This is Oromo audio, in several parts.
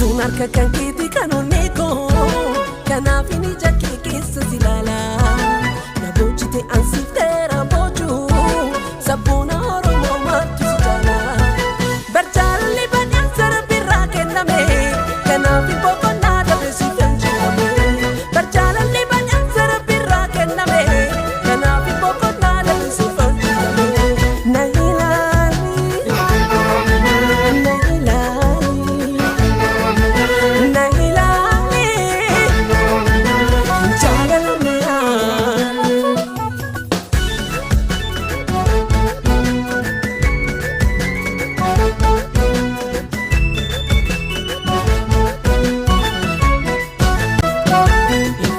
Furtuun harka kan keetii kan onnee koo, kanaaf inni ija kee keessa si ilaala. Na boojite ansiifteera boojuu, sabboona Oromoo maaltu si jaala. Barjaalli badhaasa Rabbiirraa kenname, kanaaf hin boqonnaa dhabe siif hin jirame. Barjaalalli badhaasa Rabbiirraa kenname, kanaaf hin boqonnaa dhabe siif hin jirame. Na ilaali, na ilaali. Na ilaali, jaalalummaa.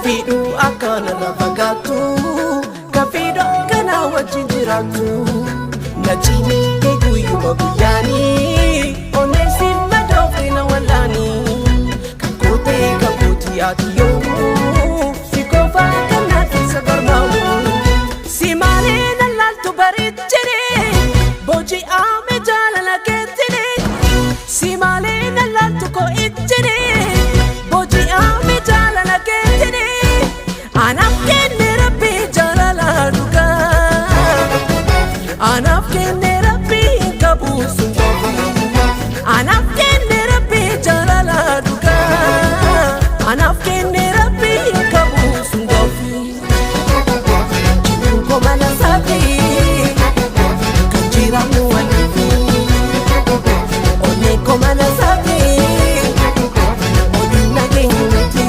Fiidhuu akkanarra fagaattu, kan fiidhu akkanaa wajjin jiraattu. Na cimee guyyuma guyyaanii, onneessi madoofte na wallaanii. Kan kootee kan kootii ati yoomuu, si qofaa kan na keessa barbaadu. Si maalee na laaltu bareechine, booji'ame jaalala keettine. Si maalee na laaltu koo ijjine, booji'ame jaalala keettine. Anaaf kenne Rabbi jaalala dhugaa. Anaaf kenne Rabbi hin qabu sun. Anaaf kenne Rabbi jaalala dhugaa. Anaaf kenne Rabbi hin qabu sun goofi. Jiruun koo mana isaati, kan jiraannu waliifi. Onneen koo mana isaati, oduun nageenyu miti.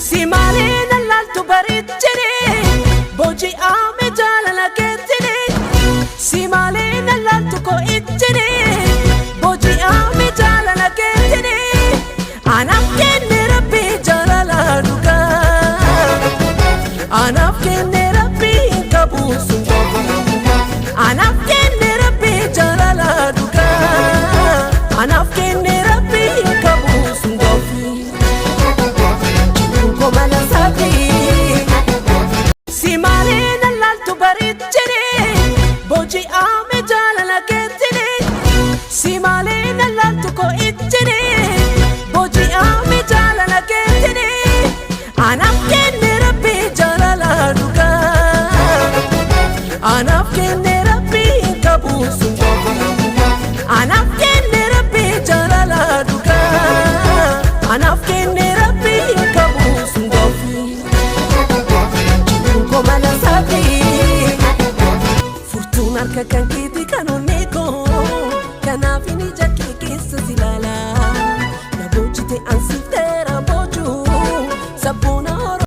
Si maalee na laaltu bareechine, booji'ame jaalala keettine. Si maalee na laaltu koo ijjine, booji'ame jaalala keettine. Anaaf kenne Rabbi jaalala dhugaa. Anaaf kenne Rabbi hin qabu sun. Anaaf kenne Rabbi jaalala dhugaa. Anaaf kenne Rabbi hin qabu sun goofi. Jiruun koo mana isaati. Si maalee na laaltu bareechine, booji'ame jaalala keettine. Si maalee na laaltu koo ijjine, booji'ame jaalala keettine. Anaaf kenne Rabbi jaalala dhugaa. Anaaf kenne Rabbi hin qabu sun. Anaaf kenne Rabbi jaalala dhugaa. Anaaf kenne Rabbi hin qabu sun goofi. Jiruun koo mana isaati. Furtuun harka kan keetii kan onnee koo, kanaaf